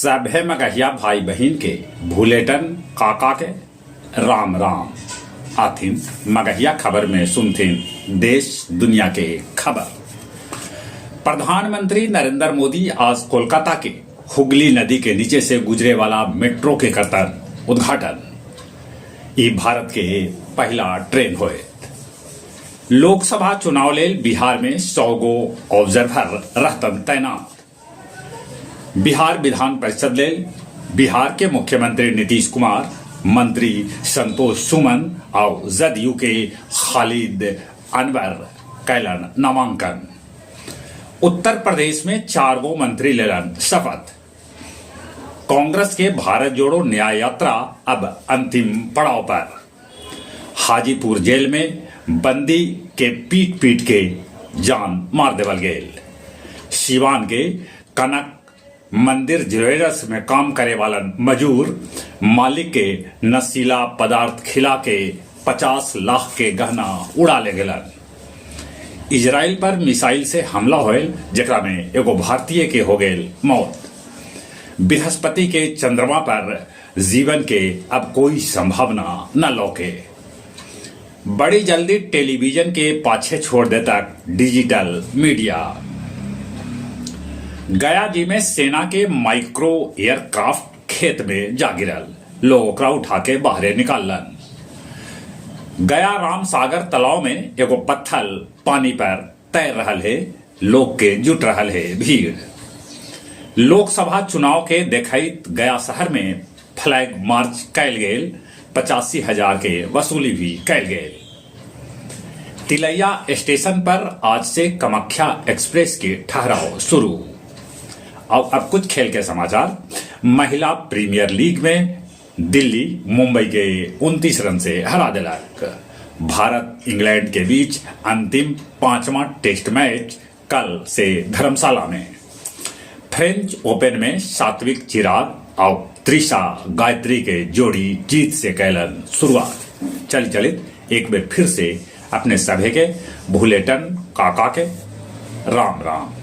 सभे मगहिया भाई बहिन के भुलेटन काका के राम राम। आथिन मगहिया खबर में सुनथिन देश दुनिया के खबर। प्रधानमंत्री नरेंद्र मोदी आज कोलकाता के हुगली नदी के नीचे से गुजरे वाला मेट्रो के करतन उद्घाटन। ई भारत के पहिला ट्रेन होयत। लोकसभा चुनाव लेल बिहार में 100 गो ऑब्जर्वर रहतन तैनात। बिहार विधान परिषद लेल बिहार के मुख्यमंत्री नीतीश कुमार, मंत्री संतोष सुमन आउ जदयू के खालिद अनवर कैलन नामांकन। उत्तर प्रदेश में चार गो मंत्री लेलन शपथ। कांग्रेस के भारत जोड़ो न्याय यात्रा अब अंतिम पड़ाव पर। हाजीपुर जेल में बंदी के पीट-पीट के जान मार देवल गेल। सिवान के कनक मंदिर ज्वेलर्स में काम करे वालन मजूर मालिक के नशीला पदार्थ खिला के 50 लाख के गहना उड़ा ले गेलन। इजराइल पर मिसाइल से हमला होयल, जेकरा में एगो भारतीय के हो गेल मौत। बृहस्पति के चंद्रमा पर जीवन के अब कोई संभावना न लौके। बड़ी जल्दी टेलीविजन के पाछे छोड़ देता डिजिटल मीडिया। गया जी में सेना के माइक्रो एयरक्राफ्ट खेत में जा गिरल, लोग ओकरा उठा के बाहरे निकाललन। गया राम सागर तालाब में एगो पत्थल पानी पर तैर रहल हे, लोग के जुट रहल हे भीड़। लोकसभा चुनाव के देखइत गया शहर में फ्लैग मार्च कैल गेल, 85,000 के वसूली भी कैल गेल। तिलैया स्टेशन पर आज से कामाख्या एक्सप्रेस के ठहराव शुरू। और अब कुछ खेल के समाचार। महिला प्रीमियर लीग में दिल्ली मुंबई के 29 रन से हरा दिलक। भारत इंग्लैंड के बीच अंतिम पांचवा टेस्ट मैच कल से धर्मशाला में। फ्रेंच ओपन में सात्विक चिराग और त्रिशा गायत्री के जोड़ी जीत से कैलन शुरुआत। चल चलित एक बार फिर से अपने सभे के भूलेटन काका के राम राम।